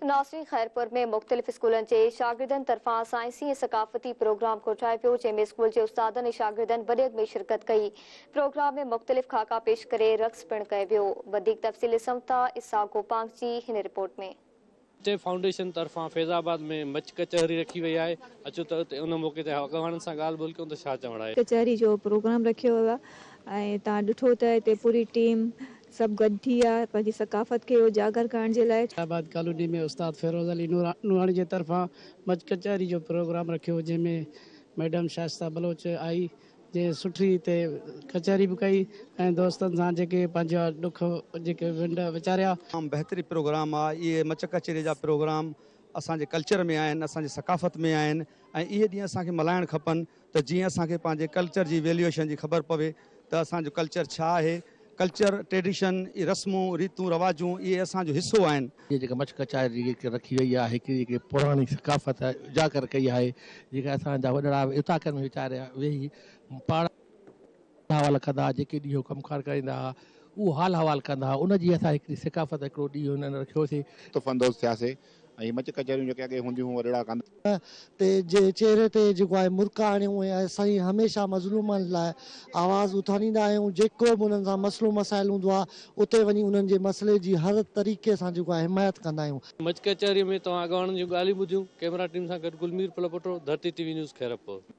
ناظرين خيرپور ۾ مختلف اسڪولن جي شاگردن طرفان سائنسي ۽ ثقافتي پروگرام ڪوٺايو ويو جنهن ۾ اسڪول جي استادن ۽ شاگردن وڏي انگ ۾ شرڪت ڪئي پروگرام ۾ مختلف خاڪا پيش ڪري رقص پڻ ڪيو ويو وڌيڪ تفصيل ڏسون ٿا اسحاق گوپانگ جي هن رپورٽ ۾. ٽي فائونڊيشن طرفان فيض آباد ۾ مچ ڪچهري رکي وئي آهي، اچو ته اتي ان موقعي تي اڳواڻن سان ڳالهه ٻولهه ڪيون ته ڇا چوڻ آهي. ڪچهري جو پروگرام رکيو ويو آهي ۽ توهان ڏٺو ته هتي پوري ٽيم سڀ گڏ ٿي آهي پنهنجي ثقافت کي اجاگر ڪرڻ جي لاء. آباد ڪالوني ۾ استاد فيروز علي نوراڻي جي طرفان مچ ڪچهري جو پروگرام رکيو جنهن ۾ ميڊم شائسته بلوچ آئي جنهن سٺي هتي ڪچهري به ڪئي ۽ دوستن سان جيڪي پنهنجا ڏک جيڪي ونڊ ويچاريا. تمام بهترين پروگرام آ اهي مچ ڪچهري جا پروگرام اسان جي ڪلچر ۾ آهن اسان جي ثقافت ۾ آهن ۽ اهي ڏينهن اسان کي ملهائڻ کپن ته جيئن اسان کي پنهنجي ڪلچر جي ويليوئيشن جي خبر پوي ته اسان جو ڪلچر ڇا آهي، ڪلچر، ٽريڊيشن، اهي رسمون، ريتون، رواجون اهي اسان جو حصو آهن. هيء جيڪا مچ ڪچهري جيڪي رکي وئي آهي، هڪڙي جيڪي پراڻي ثقافت اجاگر ڪئي آهي، جيڪا اسان جا وڏڙا اوطاقن ۾ ويچارا ويهي پاڻ حوال ڪندا ها، جيڪي ڏينهن ڪم ڪار ڪرائيندا ها، اهو حال احوال ڪندا ها، ان جي اسان هڪڙي ثقافت هڪڙو ڏينهن هنن رکيوسين. لطف اندوز ٿياسي ۽ مچ ڪچهريون جيڪي اڳي هونديون هيون وڏڙا ڪندا. تي جي چهري تي جيڪو آهي مرڪ آڻيون ۽ اسين هميشه مظلومن لاء آواز اٿاريندا آهيون جيڪو به انهن سان مسئلو مسائل هوندو آهي اتي وڃي انهن جي مسئلي جي هر طريقي سان جيڪو آهي حمايت ڪندا آهيون. مچ ڪچهري ۾ توهان اڳواڻن جون ڳالهيون ٻڌيون، ڪئميرا ٽيم سان گڏ Gulmir Phulpoto, Dharti T V news Khairpur.